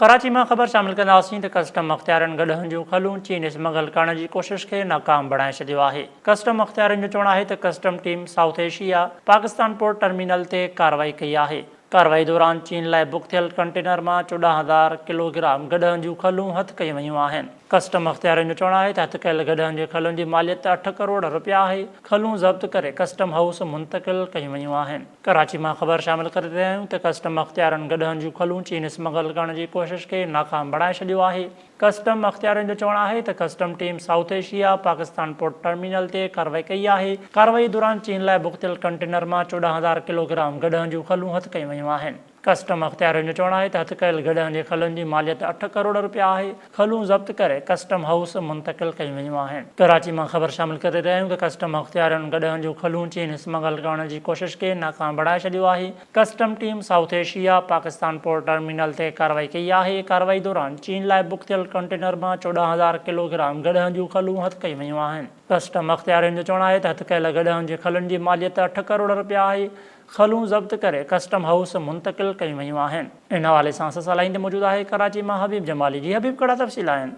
ڪراچي مان خبر شامل ڪنداسين ته ڪسٽم اختيارين گڏهن جون کلون چين اسمگل ڪرڻ جي ڪوشش کي ناڪام بڻائي ڇڏيو آهي. ڪسٽم اختيارين جو چوڻ آهي ته custom team South Asia Pakistan port terminal تي ڪارروائي ڪئي آهي. ڪارروائي دوران چين لاء بڪ ٿيل ڪنٽينر مان 14 هزار ڪلو گرام گڏهن جون کلون هٿ ڪيون ويون آهن. ڪسٽم اختيارين جو چوڻ آهي ته هٿ ڪيل گڏهن جي کلن جي ماليت اٺ ڪروڙ رپيا آهي، کلون ضبط ڪري ڪسٽم هائوس منتقل ڪيون ويون آهن. ڪراچي مان خبر شامل ڪري رهيا آهيون ته ڪسٽم اختيارين گڏهن جون کلون چين اسمگل ڪرڻ جي ڪوشش کي ناڪام بڻائي ڇڏيو آهي. ڪسٽم اختيارين جو چوڻ آهي ته custom team South Asia Pakistan port terminal تي ڪارروائي ڪئي آهي، ڪارروائي دوران چين لاء بڪ ٿيل ڪنٽينر مان 14 هزار ڪلوگرام گڏهن جون کلون هٿ ڪيون ويون آهن. ڪسٽم اختيارين جو چوڻ آهي ته هٿ ڪيل گڏهن جي کلن جي ماليت اٺ ڪروڙ رپيا آهي، کلون ضبط ڪري ڪسٽم هائوس منتقل ڪيون ويون آهن. ڪراچي مان خبر شامل ڪري رهيا آهيون ته ڪسٽم اختيارين گڏهن جون کلون چين اسمگل ڪرڻ جي ڪوشش کي ناڪام بڻائي ڇڏيو آهي، custom team South Asia Pakistan port terminal تي ڪارروائي ڪئي آهي، ڪارروائي دوران چين لاء بڪ ٿيل ڪنٽينر مان 14 هزار ڪلو گرام گڏهن جون کلون هٿ ڪيون ويون آهن. ڪسٽم اختيارين جو چوڻ آهي ته هٿ ڪيل گڏهن جي کلن جي ماليت اٺ ڪروڙ رپيا آهي، کلون ضبط ڪري ڪسٽم هائوس منتقل ڪيون ويون آهن. ان حوالي سان اسان سان لائين تي موجود آهي ڪراچي مان حبيب جمالي جي حبيب ڪهڙا تفصيل آهن.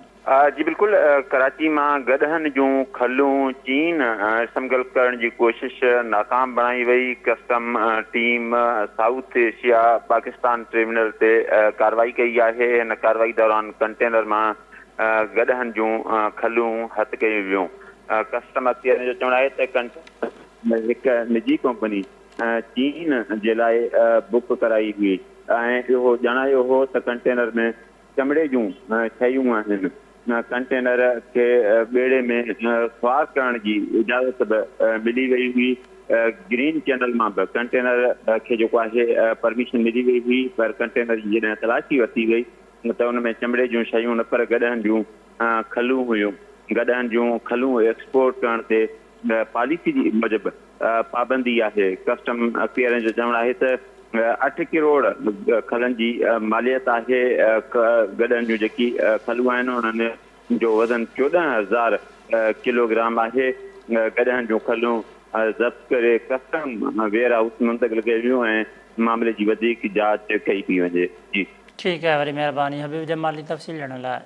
جي بلڪل ڪراچي مان گڏهن جون کلون چين اسمگل ڪرڻ جي ڪوشش ناڪام بڻائي وئي، custom team South Asia Pakistan terminal تي ڪارروائي ڪئي آهي، هن ڪارروائي دوران ڪنٽينر مان گڏهن جون کلون هٿ ڪيون ويون، ڪسٽم اختيارين جو چوڻ آهي ته ڪنٽينر ۾ هڪ نجي ڪمپني چين جي لاء بڪ ڪرائي هئي ۽ اهو ڄاڻايو هو ته ڪنٽينر ۾ چمڙي جون شيون آهن، ڪنٽينر کي ٻيڙي ۾ سوار ڪرڻ جي اجازت به ملي وئي هئي، گرين چينل مان به ڪنٽينر کي جيڪو آهي پرميشن ملي وئي هئي پر ڪنٽينر جي جڏهن تلاشي ورتي وئي ته ان ۾ چمڙي جون شيون نه پر گڏهن جون کلون هيون، گڏهن جون کلون ايڪسپورٽ ڪرڻ تي پاليسي جي موجب پابندي آهي، ڪسٽم اختيارين جو چوڻ آهي ته اٺ ڪروڙ کلن جي ماليت آهي، گڏهن جون جيڪي کلون آهن انهن جو وزن 14 هزار ڪلو گرام آهي، گڏهن جون کلون ضبط ڪري ڪسٽم ويئر هائوس منتقل ڪيون ويون ۽ معاملي جي وڌيڪ جاچ ڪئي پئي وڃي. جي. ٺيڪ آهي وڏي مهرباني حبيب جمالي تفصيل ڏيڻ لاء.